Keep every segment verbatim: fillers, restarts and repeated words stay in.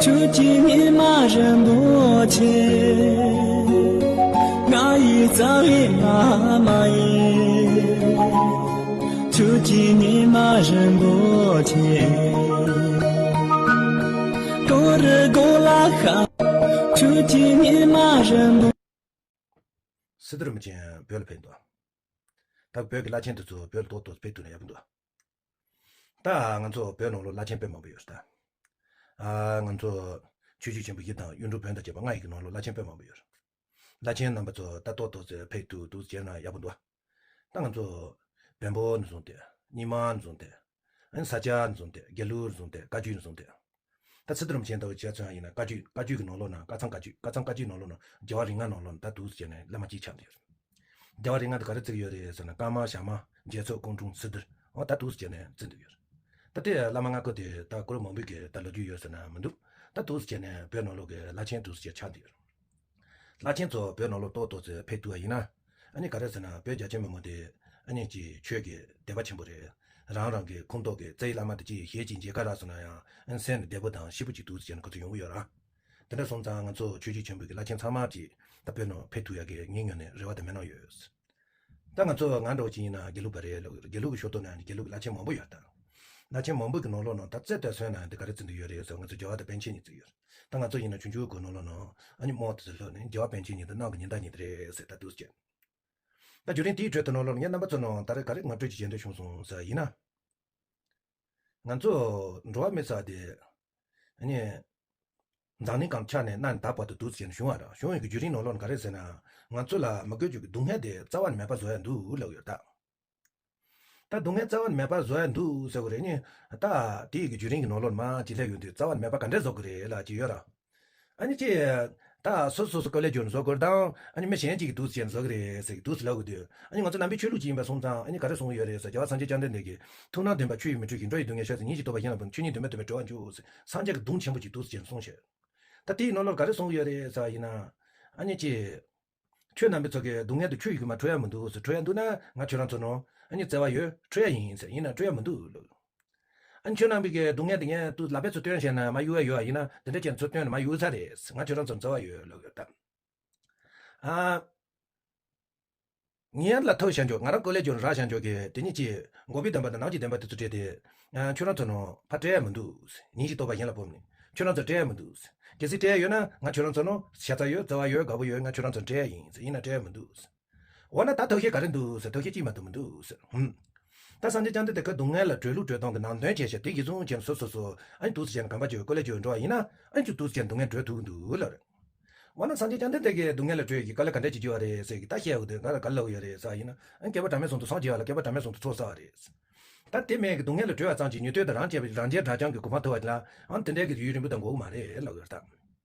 ཁྱོད་ཀྱི་ཉི་མ་རིན་པོ་ཆེ། ང་ཡི་རྩ་བའི་བླ་མ་ཡིན། ཁྱོད་ཀྱི་ཉི་མ་རིན་པོ་ཆེ། གངས་རི་གོ་ལ་ཤར། ཁྱོད་ཀྱི་ཉི་མ་རིན་པོ། སི་ཏུ་རིན་པོ་ཆེ་བོད་ལ་ཕེབས་འདུག་ད་བོད་ཀྱི་བླ་ཆེན་དེ་ཚོ་བོད་ལ་ཏོག་ཏོག་ཕེབས་ཐུབ་ན་ཡག་པོ་འདུག་ད་ང་ཚོ་བོད་ནང་ལོགས་བླ་ཆེན་དཔེ་མང་པོ་ཡོད་རེད་ད། ཨ་ང་ཚོ་ཆོས་བརྒྱུད་ཆེན་པོ་བཞི་དང་གཡུང་དྲུང་བོན་དང་བཅས་པ་ལྔ་ཡི་གི་ནང་ལོགས་བླ་ཆེན་དཔེ་མང་པོ་ཡོད་རེད། བླ་ཆེན་རྣམ་པ་ཚོ་ད་ཏོག་ཏོག་ཙེ་ཕེབས་ཐུབ་འདུག་བྱས་ན་ཡག་པོ་འདུག་ད་ང་ཚོ་བོན་པོ་ནས་བཟུང་སྟེ་རྙིང་མ་ནས་བཟུང་སྟེ་ཨ་ནི་ས་སྐྱ་ནས་བཟུང་སྟེ་དགེ་ལུགས་ནས་བཟུང་སྟེ་བཀའ་བརྒྱུད་ནས་བཟུང་སྟེ། ད་ཚེ་རིང་ཆེན་ལྟ་བུ་བྱས་ཙང་ཡིན་ན་བཀའ་བརྒྱུད་བཀའ་བརྒྱུད་ཀྱི་ནང་ལོགས་ན་བཀའ་ཚང་བཀའ་བརྒྱུད་བཀའ་ཚང་བཀའ་བརྒྱུད་ནང་ལོགས་ན་རྒྱལ་བ་རིགས་ལྔ་ནང་ལོགས་ན་ད་འདུག་ཟེར་ནས་བླ་མ་གཅིག་ཆགས་བསྡད་ཡོད་རེད། རྒྱལ་བ་རིགས་ལྔ་དེ་ག་རེ་བརྩི་གི་ཡོད་རེད་ཟེར་ན་ཀརྨ་ཞྭ་དམར་རྒྱལ་ཚབ་སྐུ་འཁྲུངས་སི་ཏུ། འོ་ད་འདུག་ཟེར་ནས་བརྩི་འདུག་ཡོད་རེད། ད་དེ་བླ་མ་ལྔ་པོ་དེ་ད་སྐོར་མང་པོའི་གི་ད་ལོ་རྒྱུས་ཡོད་ཟེར་ན་མི་འདུག་ད་འདུག་ཟེར་ནས་བོད་ནང་ལོགས་ཀྱི་བླ་ཆེན་འདུག་ཟེར་ཆགས་བསྡད་ཡོད་རེད། བླ་ཆེན་ཚོ་བོད་ནང་ལོགས་ཏོག་ཏོག་ཙེ་ཕེབས་ཐུབ་པ་ཡིན་ན། ཨ་ནི་ག་རེ་ཟེར་ན་བོད་རྒྱ་ཆེ་མི་མང་དེ་ཨ་ནི་ཅིག་ཆོས་ཀྱི་དད་པ་ཆེན་པོ་རེད། རང་རང་གི་ཁོངས་གཏོགས་ཀྱི་རྩ་བའི་བླ་མ་དེ་ཅིག་ཞལ་གཅིག་མཇལ་ཁ་རག་སོང་ན་ཡང་ཨ་ནི་སེམས་ནས་བདེ་པོ་དང་སྐྱིད་པོ་ཅིག་འདུག་ཟེར་ནས་ཁོ་ཚོ་ཡོང་གི་ཡོད་ར། དེ་འདྲ་སོང་ཙང་ང་ཚོ་ཆོས་བརྒྱུད་ཆེན་པོའི་གི་བླ་ཆེན་ཚང་མ་ཅིག་ད་བོད་ནང་ཕེབས་ཐུབ་ཡག་གི་ངའི་ངོས་ནས་རེ་བ་དང་སྨོན་ལམ་ཡོད། ད་ང་ཚོ་ང་འདྲ་བོ་ཅིག་ཡིན་ན་དགེ་ལུགས་པ་རེད་ལབ་ཀྱི་རེད། དགེ་ལུགས་ཀྱི་ཕྱོགས་གཏོགས་ནས་དགེ་ལུགས་ཀྱི་བླ་ཆེན་མང་པོ་ཡོད་ད། བླ་ཆེན་མང་པོ་གི་ནང་ལོགས་ནང་ད་རྩེ་ལྟ་སོན་ན་འདི་ག་རེ་བརྩི་འདོད་ཡོད་རེད་ཟེར་ང་ཚོ་རྒྱལ་བ་དང་པཎ་ཆེན་གཉིས་བརྩི་ཡོད། ད་ང་ཚོ་ཡིན་ན་ཆུང་ཆུང་གི་ནང་ལོགས་ནང་ཨ་ནི་རྨོ་དེ་ཚོ་ལྷོད་ནས་རྒྱལ་བ་པཎ་ཆེན་གཉིས་དང་གནམ་གྱི་ཉི་ཟླ་གཉིས་དེ་རེད་ཟེར་ད་འདུག་ཟེར། ད་བརྒྱུད་རིམ་དེའི་ཁྲོད་དུ་ནང་ལོགས་ངས་རྣམ་པ་ཚོ་ནང་ད་རེས་ག་རེ་ངོ་སྤྲོད་ཅིག་བྱེད་འདོད་བྱུང་སོང་ཟེར་ཡིན་ན། ང་ཚོ་འགྲོ་བ་མི་ཚང་དེ་ཨ་ནི་འཛམ་གླིང་གང་ཆགས་ནས་གནའ་ནས་ད་བར་དུ་འདུག་ཟེར་ནས་བྱུང་བ་རེད། བྱུང་བའི་གི་བརྒྱུད་རིམ་ནང་ལོགས་ནས་ག་རེ་ཟེར་ན། ང་ཚོ་ལ་མི་དགོས་རྒྱུ་གི་སྡུག་བསྔལ་དེ་རྩ་བ་ནས་མེད་པ་བཟོ་ཡ་འདུག་ལབ་ཡོད་ད། ད་སྡུག་བསྔལ་རྩ་བ་ནས་མེད་པ་བཟོ་ཡ་འདུག་ཟེར་བ་རེད་ནི། ད་དེའི་གི་བརྒྱུད་རིམ་གི་ནང་ལོགས་ནས་མར་ཅིག་སླེབས་ཡོང་དུས་རྩ་བ་ནས་མེད་པ་ག་འདྲས་བཟོ་གི་རེད་ལབ་ཅིག་ཡོད་ར། ཨ་ནི་ཅི། ད་སོ་སོ་སོ་སོ་དཀའ་ལས་བརྒྱབ་ནས་བཟོ་དགོས་དང་ཨ་ནི་མི་གཞན་གཅིག་གིས་འདུག་ཟེར་ནས་བཟོ་གི་རེད་ཟེར་གི་འདུག་ཟེར་ལབ་གི་དུས་ཨ་ནི་ང་ཚོ་ནང་པའི་ཆོས་ལུགས་ཅིག་ཡིན་པ་སོང་ཙང་ཨ་ནི་ག་རེ་གསུངས་ཡོད་རེད་ཟེར་རྒྱལ་བ་སངས་རྒྱས་བཅོམ་ལྡན་འདས་ཀྱིས་ཐུགས་སྣང་ལྡན་པ་ཆོས་ཡི་མི་འཁྲུགས་ཤིང་འགྲོ་ཡི་སྡུག་བསྔལ་ཤོར་ཟེར། ཉིད་ཀྱི་རྟོགས་པ་གཞན་ལ་ཕན་ཆོས་ཉིད་དོན་མེད་དོན་མེད་གྲོལ་བར་འགྱུར་ཟེར་སངས་རྒྱས་ཀྱི་གདུང་ཆེན་པོ་ཅིག་འདུག་ཟེར་ནས་གསུངས་ཤག་ད་དེའི་ནང་ལོགས་ག་རེ་གསུངས་ཡོད་རེད་ཟེར་བ་ཡིན་ན། ཨ་ནི་ཅི། ཁྱོད་རྣམ་པའི་ཚོ་གི་སྡུག་བསྔལ་དེ་ཁྱོད་ཡིན་གྱི་མ་འཕྲོད་ཡ་མི་འདུག་ཟེར། འཕྲོད་ཡ་འདུག་ན་ང་ཁྱོད་རང་ཚོ་ནང་ཨ་ནི་བརྩེ་བ་ཡོད་འཕྲོད་ཡ་ཡིན་ཟེར། ཡིན་ན་འཕྲོད་ཡ་མི་འདུག་ལབ། ཨ་ནི་ཁྱོད་རྣམ་པའི་གི་སྡུག་བསྔལ་དེ་ངས་ཏུ་ལག་པས་ཚུར་སྟོན་བྱས་ན་མ་གཡུག་ཡ་ཡོད་ཡིན་ན་དེ་འདྲ་ཅན་ཚུར་སྟོན་ན་མ་གཡུག་ས་རེད་ཟེར། ང་ཁྱོད་རང་ཚོར་བརྩེ་བ་ཡོད་ལབ་ཡོད་ད། ཨ། ངས་ལ་ཐོས་བྱ་འཇོག་ང་རང་ཀོ་ལེ་ཇོར་ར་བྱ་འཇོག་གི་དེ་ཉིད་ཀྱི་འགོག་པའི་བདེན་པ་དང་ནང་གི་བདེན་པ་དེ་ཚོ་བྲལ་ཏེ། ཨ། ཁྱོད་རང་ཚོ་ནང་ཕར་སྤྲད་ཡ་མི་འདུག་ཟེར། ཉིད་ཀྱི་རྟོགས་པ་གཞན་ལ་ཕོབ་ནས་ཁྱོད་རང་ཚོ་སྤྲད་ཡ་མི་འདུག་ཟེར། གལ་སྲིད་སྤྲད་ཡ་ཡོད་ན་ང་ཁྱོད་རང་ཚོ་ནང་ཤ་ཚ་ཡོད་བརྩེ་བ་ཡོད་དགའ་པོ་ཡོད། ང་ཁྱོད་རང་ཚོར་སྤྲད་ཡ་ཡིན་ཟེར། ཡིན་ན་སྤྲད་ཡ་མི་འདུག་ཟེར། འོ་ན་ད་ཐབས་ཤེས་ག་རེ་འདུག་ཟེར། ཐབས་ཤེས་ཅིག་མ་གཏོགས་མི་འདུག་ཟེར། ཧུམ། ད་སངས་རྒྱས་བཅོམ་ལྡན་འདས་ཀྱིས་སྡུག་བསྔལ་ལ་གྲོལ་ལུགས་གྲོལ་སྟངས་ཀྱི་ནང་དོན་བྱས་ཤིང་། དེ་གཞི་བཟུང་བྱས་ནས་སོ་སོ་སོ་ཨ་ནི་འདུག་སེ་བྱས་ནས་གོམ་པ་བརྒྱབ་ཀོ་ལེ་བརྒྱབ་འགྲོ་བ་ཡིན་ན། ཨ་ནི་ཅིག་འདུག་སེ་བྱས་ནས་སྡུག་བསྔལ་གྲོལ་ཐུབ་ཀྱི་འདུག་ལབ་རེད། འོ་ན་སངས་རྒྱས་བཅོམ་ལྡན་འདས་ཀྱིས་སྡུག་བསྔལ་ལ་གྲོལ་ཡག་གི་དཀའ་ལས་ག་འདྲ་བྱེད་རྒྱུ་བ་རེད་ཟེར་གི་ད་བཤད་ཡོད་དེ། ང་ལ་ག་ལབ་ཡོད་རེད་ཟེར་ཡིན་ན། ཨ་ནི་བསྐལ་པ་གྲངས་མེད་གསུམ་དུ་སངས་རྒྱས་པ་ལ་བསྐལ་པ་གྲངས་མེད་གསུམ་དུ་ཚོགས་བསགས་པ་རེད། ད་དེ་མིན་གྱི་སྡུག་བསྔལ་ལ་གྲོལ་བ་ཙམ་གྱིས་ཉན་ཐོས་དང་རང་རྒྱལ་བའི་རང་རྒྱལ་དགྲ་བཅོམ་གྱི་གོ་འཕང་ཐོབ་པ་ལ། ཨ་ནི་དེ་འདྲའི་གི་ཡུན་རིང་པོ་དང་འགོར་གི་མ་རེད་ལབ་ཡོད་རེད་ད།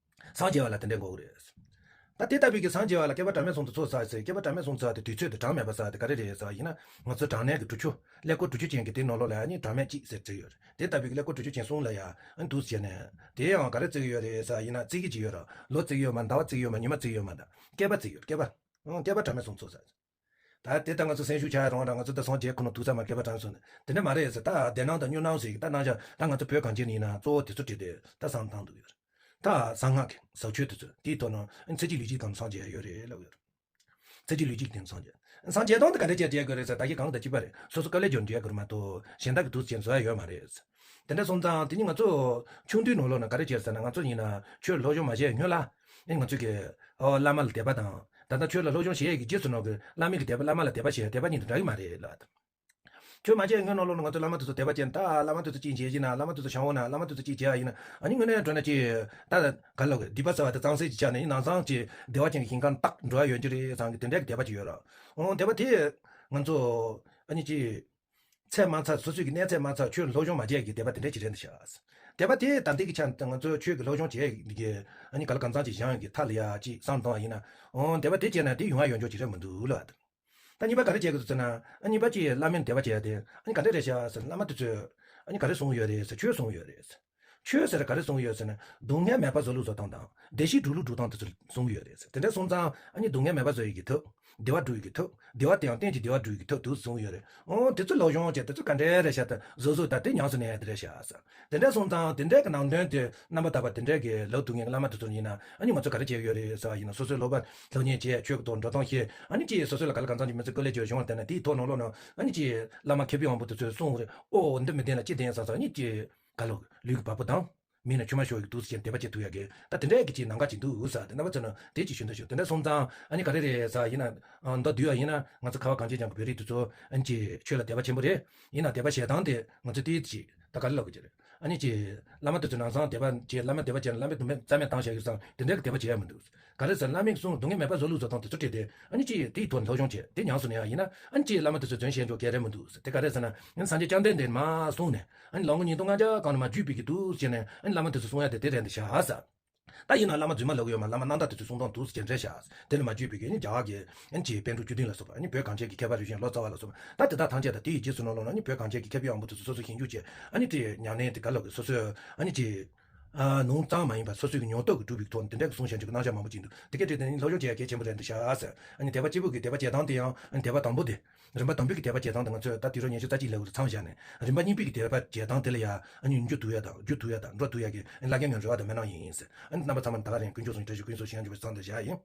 སངས་རྒྱས་པ་ལ་དེ་འདྲའི་འགོར་གི་རེད། ད་དེ་ལྟ་བུའི་གི་སངས་རྒྱས་པ་ལ་བསྐལ་པ་གྲངས་མེད་གསུམ་དུ་ཚོགས་བསགས་ཟེར། བསྐལ་པ་གྲངས་མེད་གསུམ་ཚོགས་དེ་དུས་ཚོད་དེ་གྲངས་མེད་པ་ཟེར་དེ་ག་རེ་རེད་ཟེར་ཡིན་ན། ང་ཚོ་གྲངས་གནས་ཀྱི་དྲུག་ཅུ། ཀླད་ཀོར་དྲུག་ཅུ་ཅན་གྱི་དེ་ནང་ལོགས་ལ་ཨ་ནི་གྲངས་མེད་གཅིག་ཟེར་བརྩི་གི་ཡོད་རེད། དེ་ལྟ་བུའི་གི་ཀླད་ཀོར་དྲུག་ཅུ་ཅན་གསུམ་ལ་ཡ་ཨ་ནི་འདུག་སེ་བྱས་ནས་དེ་ཡང་ག་རེ་བརྩི་གི་ཡོད་རེད་ཟེར་ཡིན་ན། བརྩི་གི་ཅིག་ཡོད་རེད། ལོ་བརྩི་གི་ཡོད་མ། ཟླ་བ་བརྩི་གི་ཡོད་མ། ཉི་མ་བརྩི་གི་ཡོད་མ། ད་བསྐལ་པ་བརྩི་གི་ཡོད། བསྐལ་པ། ཨང་། བསྐལ་པ་གྲངས་མེད་གསུམ་ཚོགས་ཟེར། ད་དེ་ལྟར་ང་ཚོ་སེམས་ཤུགས་ཆག་ཡ་རུང་ར། ང་ཚོ་ད་སངས་རྒྱས་ཁོ་ན་ཐུག་ས་མ། བསྐལ་པ་གྲངས་མེད་གསུམ་ནི་དེ་འདྲ་མ་རེད་ཟེར། ད་བདེ་སྣང་དང་མྱུར་སྣང་ཟེར་གི་ད་སྣང་ཆ་ད་ང་ཚོ་བོད་གངས་ཅན་ནི་ཡིན་ན་གཙོ་བོ་དེ་ཚོ་བྲིས་ཏེ་ད་བསམ་བཏང་འདུག་ཡོད་རེད། ད་གསང་སྔགས་ཀྱི་ཟབ་ཆོས་དེ་ཚོ་དེའི་ཐོག་ནས་ཨ་ནི་མཚན་གཅིག་ལུས་གཅིག་དང་སངས་རྒྱས་ཡོད་རེད་ལབ་ཡོད་རེད། མཚན་གཅིག་ལུས་གཅིག་དེ་ནས་སངས་རྒྱས། སངས་རྒྱས་སྟངས་དེ་ག་འདྲ་བྱས་བྱེད་དགོས་རེད་ཟེར། ད་གིན་གང་དང་གཅིག་པ་རེད། སོ་སོ་དཀའ་ལས་སྦྱོར་འབྲས་དགོས་མ་གཏོགས་གཞན་དག་གི་འདུག་སེ་བཟོ་ཡ་ཡོད་མ་རེད། དེ་འདྲ་སོང་ཙང་དེ་ནི་ང་ཚོ་ཆུང་དུས་ནང་ལོགས་ན་ག་རེ་བྱས་ཟེར་ན། ང་ཚོ་ཡིན་ན་ཆོས་སློབ་སྦྱོང་མ་བྱས་སྔོན་ལ་ཨེ་ང་ཚོ་གི་ཨོ་བླ་མ་ལ་དད་པ་དང་། ད་ལྟ་ཆོས་ལ་སློབ་སྦྱོང་བྱེད་ཡས་ཀྱི་རྗེས་སུ་ནོར་གི་བླ་མ་གི་དད་པ། བླ་མ་ལ་དད་པ་བྱེད་ཡ་དད་པ་གཉིས་དེ་འདྲ་གི་མ་རེད་ལ། ཆོས་མ་བྱས་སྔོན་ནང་ལོགས་ལ་ང་ཚོ་བླ་མ་དེ་ཚོ་དད་པ་བྱས་ན། ད་བླ་མ་དེ་ཚོ་ཅིག་བྱས་ཀྱི་ན། བླ་མ་དེ་ཚོ་བྱང་བ་ན། བླ་མ་དེ་ཚོ་ཅིག་བྱས་ཡིན་ན། ཨ་ནི་དངོས་གནས་དྲང་གནས་ཅིག་ད་ག་ལ་གི་སྡིག་པ་བསགས་པ་དེ་གཙང་སེལ་གྱི་ཆ་ནས་ཡིན་ན་ཙང་ཅིག་བདེ་བ་ཅན་གྱི་ཞིང་ཁམས་རྟག་འགྲོ་ཡ་ཡོད་ཀྱི་རེད་བསམ་གི་དེ་འདྲའི་གི་དད་པ་ཅིག་ཡོད་ར། འོ་དད་པ་དེ་ང་ཚོ་ཨ་ནི་ཅིག་ཚད་མ་ཚད། སོ་སོའི་གི་གནས་ཚད་མ་ཚད་ཆོས་སློབ་སྦྱོང་མ་བྱས་ཀྱི་དད་པ་དེ་འདྲ་ཅིག་རེད་འདུག་ཤག། དད་པ་དེ་ད་ལྟའི་གི་ཆ་ནས་ང་ཚོ་ཆོས་ཀྱི་སློབ་སྦྱོང་བྱས་ཀྱི་ཨ་ནི་ག་ལ་གང་འཚམ་ཅིག་སྦྱངས་ཡོད་ཀྱི་ཐབས་ལ་ཡ་ཅིག་བསམ་བཏང་བ་ཡིན་ན། འོ་དད་པ་དེ་བྱས་ན་དེ་ཡོང་ཡ་ཡོང་ཆོག་ཅིག་རེད་མི་འདུག་ལ། ད་གཉིས་པ་ག་རེ་བྱེད་དགོས་ཟེར་ན། ཨ་གཉིས་པ་ཅིག་བླ་མའི་དད་པ་བྱེད་ཡ་དེ་ཨ་ནི་ག་འདྲ་རེད་ཤག་ཟེར། བླ་མ་དེ་ཚོས་ཨ་ནི་ག་རེ་གསུངས་ཡོད་རེད་ཟེར། ཆོས་གསུངས་ཡོད་རེད་ཟེར། ཆོས་ཟེར་ག་རེ་གསུངས་ཡོད་ཟེར་ན། སྡུག་བསྔལ་མེད་པ་བཟོ་ལུགས་བཟོ་སྟངས་དང་བདེ་གཤེགས་སྒྲུབ་ལུགས་སྒྲུབ་སྟངས་དེ་ཚོ་གསུངས་ཡོད་རེད་ཟེར། དེ་འདྲ་སོང་ཙང་ཨ་ནི་སྡུག་བསྔལ་མེད་པ་བཟོ་ཡི་གི་ཐབས། བདེ་བ་སྒྲུབ་ཡི་གི་ཐབས། བདེ་བ་དེའང་རྟེན་གྱི་བདེ་བ་སྒྲུབ་ཡི་གི་ཐབས་དེ་གསུངས་ཡོད་རེད། འོ་དེ་ཚོ་སློབ་སྦྱོང་བྱས། དེ་ཚོ་ག་འདྲ་རེད་ཤག་ད་བཟོ་བཟོ་ད་དེ་ཉམས་སུ་ལེན་ཡ་དེ་རེད་ཤག་ཟེར། དེ་འདྲ་སོང་ཙང་དེ་འདྲའི་གི་ནང་དོན་དེ་རྣམ་པར་དག་པ་དེ་འདྲའི་གི་ལབ་ཐུབ་མཁན་གི་བླ་མ་དེ་ཚོ་ཡིན་ན། ཨ་ནི་ང་ཚོ་ག་རེ་བྱེད་ཀྱི་ཡོད་རེད་ཟེར་བ་ཡིན་ན། སོ་སོའི་སློབ་པ་སློབ་གཉེར་བྱས། ཆོས་ཀྱི་ཐོག་འགྲོ་སྟངས་ཤེས། ཨ་ནི་ཅིག་སོ་སོ་ལ་ག་ལ་གང་འཚམ་གྱི་མི་ཚེ་དཀའ་ལས་བརྒྱབ་བྱུང་བ་དེ་ན། དེའི་ཐོག་ནང་ལོགས་ན་ཨ་ནི་ཅིག་བླ་མ་མཁས་པའི་དབང་པོ་དེ་ཚོས་གསུངས་རེད། ཨོ་འདི་མི་བདེན་ལ་ཅི་བདེན་བསམ་བསམ། ཨ་ནི་ཅིག་ག་ལོ་ལུས་ཀྱི་བ་སྤུ་དང་། མིག་ནས་མཆི་མ་ཤོར་ཡི་འདུག་ཟེར་བྱས་དད་པ་བྱེད་ཐུབ་ཡ་གི་ད་དེ་འདྲའི་གི་ཅིག་ནམ་མཁའ་ཅིག་འདུག་ཟེར། དེ་འདྲ་བ་ཚོ་ནི་དེ་ཅིག་ཞུ་འདོད་ཞུ། དེ་འདྲ་སོང་ཙང་ཨ་ནི་ག་རེ་རེད་ཟེར་བ་ཡིན་ན། ཨ་མདོར་བསྡུས་པ་ཡིན་ན། ང་ཚོ་ཁ་བ་གངས་ཅན་ལྗོངས་ཀྱི་བོད་རིགས་དེ་ཚོ་ཨ་ནི་ཅིག་ཆོས་ལ་དད་པ་ཆེན་པོ་རེད། ཡིན་ན་དད་པ་བྱེད་སྟངས་དེ་ང་ཚོ་དེ་ཅིག་ད་ག་རེ་ལབ་དགོས་ཀྱི་རེད། ཨ་ནི་ཅིག་བླ་མ་དེ་ཚོ་ནང་སང་དད་པ་བྱེད། བླ་མ་དད་པ་བྱས་ན་བླ་མའི་དུ་མས་རྩ་མེད་བཏང་བཞག་ཡོད་ཙང་དེ་འདྲའི་གི་དད་པ་བྱེད་ཡ་མི་འདུག། ག་རེ་ཟེར། བླ་མས་གསུངས། སྡུག་བསྔལ་མེད་པ་བཟོ་ལུགས་བཟོ་སྟངས་དེ་ཚོ་བྲིས་ཏེ་ཨ་ནི་ཅིག་དེའི་ཐོག་སློབ་སྦྱོང་བྱས། དེ་ཉམས་སུ་ལེན་ཡ་ཡིན་ན། ཨ་ནི་ཅིག་བླ་མ་དེ་ཚོ་རྫུན་བཤད་འཇོག་གལ་རེད་མི་འདུག་ཟེར། དེ་ག་རེ་ཟེར་ན། ཨ་ནི་སངས་རྒྱས་བཅོམ་ལྡན་འདས་མར་གསུངས་ནས། ཨ་ནི་ལོ་ངོ་ཉིས་སྟོང་ལྔ་བརྒྱ་གང་ན་མར་བརྒྱུད་པའི་གི་འདུག་ཟེར་ནས། ཨ་ནི་བླ་མ་དེ་ཚོ་གསུང་ཡ་དེ་དེ་རེད་འདུག་ཤག་ཟེར། ད་ཡིན་ན་བླ་མ་རྫུན་མ་ལབ་ཡོད་མ། བླ་མ་རྣམ་དག་དེ་ཚོའི་གསུང་སྟངས་འདུག་ཟེར་གྱི་འདྲ་ཤག། དེ་ནི་མར་བརྒྱུད་པའི་གི་ཨ་ནི་རྒྱ་གར་གྱི་ཨ་ནི་ཅིག་པཎ་གྲུབ་བཅུ་བདུན་ལ་སོགས་པ། ཨ་ནི་བོད་གངས་ཅན་གྱི་མཁས་པ་རིམ་བྱོན་ལོ་ཙཱ་བ་ལ་སོགས་པ། ད་དེ་དག་ཐམས་ཅད་དང་དེ་ཡི་རྗེས་སུ་ནོར་ལོག་ན། ཨ་ནི་བོད་གངས་ཅན་གྱི་མཁས་པའི་དབང་པོ་དེ་ཚོ་སོ་སོ་ཞིབ་འཇུག་བྱས། ཨ་ནི་དེ་ཉམས་ལེན་དེ་ག་ལབ་དགོས། སོ་སོའི་ཨ་ནི་ཅིག་ཨ་ནང་ཙམ་མ་ཡིན་པར་སོ་སོའི་གི་མྱོང་རྟོགས་ཀྱིས་གྲུབ་པའི་ཐོག་ནས་དེ་འདྲ་གི་གསུང་བཤད་འཇོག་གི་རྣམ་གཞག་མང་པོ་ཅིག་འདུག། དེ་ག་བྲིས་ཏེ་ནི་སློབ་སྦྱོང་བྱེད་ཡ་གལ་ཆེན་པོ་རེད་འདུག་ཤག་ཟེར། ཨ་ནི་དད་པ་གཅིག་པུ་གི་དད་པ་བྱེད་སྟངས་དེ་ཡང་། ཨ་ནི་དད་པ་དང་པོ་དེ། རིམ་པ་དང་པོའི་གི་དད་པ་བྱེད་སྟངས་དེ་ང་ཚོས་ད་དུས་རབས་ཉི་ཤུ་རྩ་གཅིག་ལབ་དགོས་རེད། མཚམས་བཞག་ནས་རིམ་པ་གཉིས་པའི་གི་དད་པ་བྱེད་སྟངས་དེ་ལ་ཡ་ཨ་ནི་འཇུག་ཐུབ་ཡ་དང་འཇུག་ཐུབ་ཡ་དང་འགྲོ་ཐུབ་ཡ་གི་ཨ་ནི་བླ་རྒན་ངའི་རེ་བ་དང་སྨོན་ལམ་ཡིན་ཟེར། ཨ་ནི་རྣམ་པ་ཚང་མ་ད་ག་རང་དཀོན་མཆོག་གསུམ་བཀྲ་ཤིས་ཀུན་སྩལ་ཞིང་འཇུག་པའི་བསམ་དུ་བཞག་ཡིན།